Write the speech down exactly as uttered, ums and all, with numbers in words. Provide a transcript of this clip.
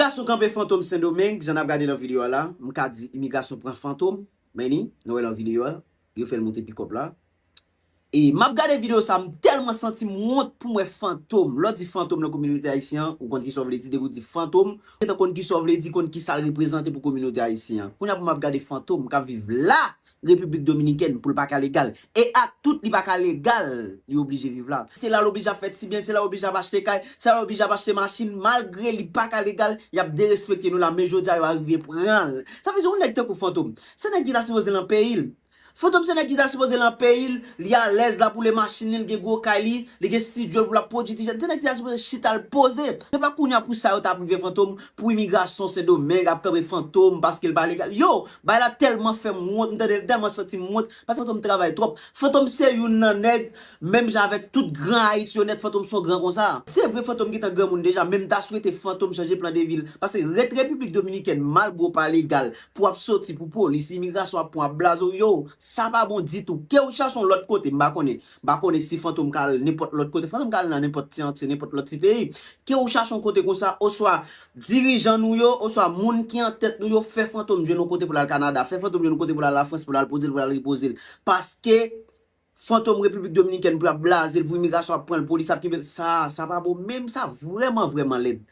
Imigrasyon kanpe Fantom Sendomeng, jan n ap gade nan videyo a la, m ka di imigrasyon pran Fantom, men ni, nou wè nan videyo a, yo fè l moute pikòp la. E m ap gade videyo sa, m tèlman santi m wont pou m wè Fantom. Lè w di Fantom nan kominote ayisyen an, ou konn kisa w vle di, depi w di Fantom, ou gentan konn kisa w vle di, konn kisa l reprezante pou kominote ayisyen an. Kounye a pou m ap gade Fantom, k ap viv la, Repiblik Dominikèn, pou l pa ka legal. E ak tout li pa ka legal, li oblije viv la. Se la l oblije ap fè ti byen, se la l oblije ap achte kay, se la l oblije ap achte machin, malgre li pa ka legal, y ap derespekte nou la, men jodi a yo arive pran l. Sa vle di yon nèg tankou Fantom, se nèg ki ta sipoze nan peyi l. Fantom se nèg ki ta sipoze nan peyi l, li alèz, l ap woule machin li, li gen gwo kay li, li gen estidyo l pou l ap pwodui ti jèn. Se nèg ki ta sipoze chita l poze. Se pa kounye a pou sa yo ta prive Fantom, pou imigrasyon Sendomeng ap kanpe Fantom paske l pa legal. Yo, bagay la tèlman fè m wont, m tande l tèlman santi m wont, paske Fantom travay twòp. Fantom se youn nan nèg, menm jan avèk tout gran Ayiti yo nèt, Fantom se yon gran konsa. Se vre Fantom gentan granmoun deja, men m ta swete Fantom chanje plan de vi l. Paske ret Repiblik Dominikèn, malgre w pa legal, pou w ap soti pou polis, imigrasyon ap pran, ap blaze w, yo, sa pa bon ditou. Ke w chache yon lòt kote, m pa konnen. M pa konnen si Fantom ka al nenpòt lòt kote. Fantom ka al nan nenpòt ti antye, nenpòt lòt ti peyi. Ke w chache yon kote konsa, oswa dirijan nou yo, oswa moun ki an tèt nou yo, fè Fantom jwenn yon kote pou l al Kanada, fè Fantom jwenn yon kote pou l al Lafrans, pou l al poze l, pou l al repoze l. Paske Fantom Repiblik Dominikèn pou y ap blaze l, pou imigrasyon ap pran l, polis ap kenbe l. Sa, sa pa bon. Menm sa vrèman, vrèman lèd.